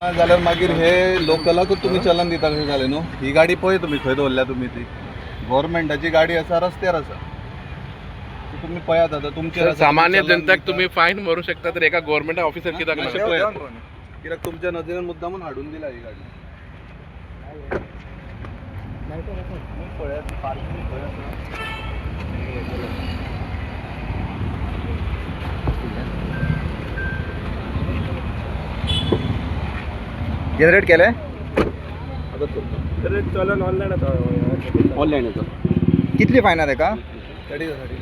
जाल्यार मागीर हे लोकलाकूच तुमी चलन दिता कशें जालें न्हू. ही गाडी पळय तुमी खंय दवरल्या तुमी ती गव्हर्मेंटाची गाडी आसा, रस्त्यार आसा. ती तुमी पळयात आतां तुमचेर आसा, सामान्य तुमी चलन जनताक दिता. तुम्ही फायन भरू शकता तर एका गव्हर्नमेंट ऑफिसर कित्याक ना? मातशें पळयात. कित्याक तुमच्या नदरेन मुद्दामून हाडून दिला ही गाडी. तुमी पळयात पार्किंग खंय आसा. जनरेट केलें. आतां करता. चलन ऑनलायन येता. ऑनलायन येता. कितली फायन आहा तेका? गाडी गाडी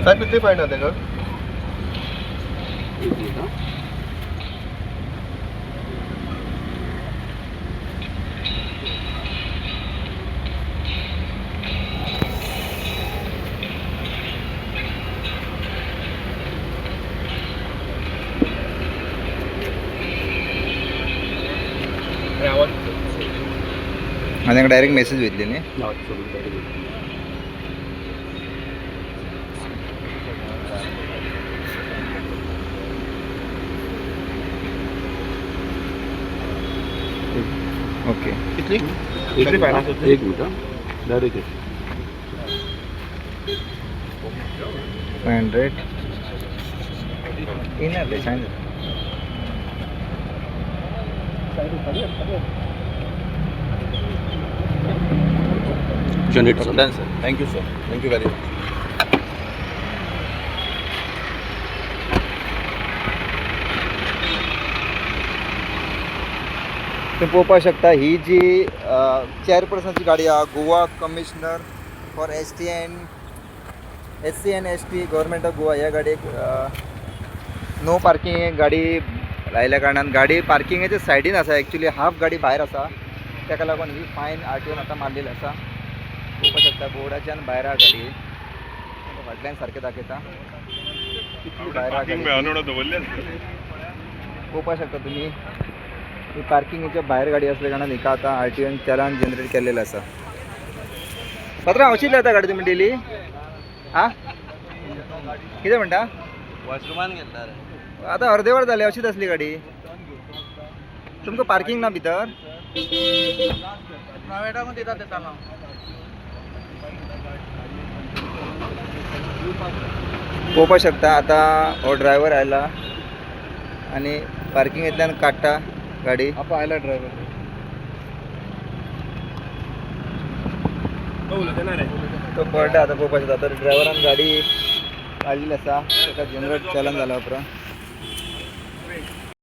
साहेब कितली फायन आहा तेका? एक मिनिट, हा. आनी तांकां डायरेक्ट मेसेज वयतली न्ही. ओके. कितली? कितली फायन आसा? एक मिनिट, हा. Direct 500 येणार ते छान. Generate. Done sir, thank you sir, thank you very much. तुम्ही पळोवपाक शकता ही जी चेअरपर्सनाची गाडी आहा, Goa commissioner for S T and S C and S T, government of Goa. ह्या गाडयेक नो पार्किंग गाडी लायल्या कारणान गाडी पार्किंगेच्या सायडीन आसा. एक्चुली हाफ गाडी भायर आसा, ताका लागून ही फायन आर टी ओन आतां मारलेली आसा. पळोवपाक शकता बोर्डाच्यान भायर आहा गाडी. तुमकां फाटल्यान सारकें दाखयता कितली भायर आहा गाडी. पळोवपाक शकता तुमी ही पार्किंगेच्या भायर गाडी असल्या कारणान हिका आतां आर टी ओन चलान जनरेट केल्लेलं आसा. पात्रांव, अशीच लायता गाडी तुमी डेली? आ कितें म्हणटा? वॉशरुमान घेतला रे. आतां अर्दे वर जालें अशीच आसली गाडी. तुमकां पार्किंग ना भितर? प्रायव्हेटाक दिता ते चलन. पळोवपाक शकता आतां हो ड्रायव्हर आयला आनी पार्किंगेंतल्यान काडटा गाडी. आपा आयला ड्रायव्हर. तो उलयता रे. तो पळटा आतां. पळोवपाक शकता तर ड्रायव्हरान गाडी काडलेली आसा ताका जनरेट चलन जाल्या उपरांत.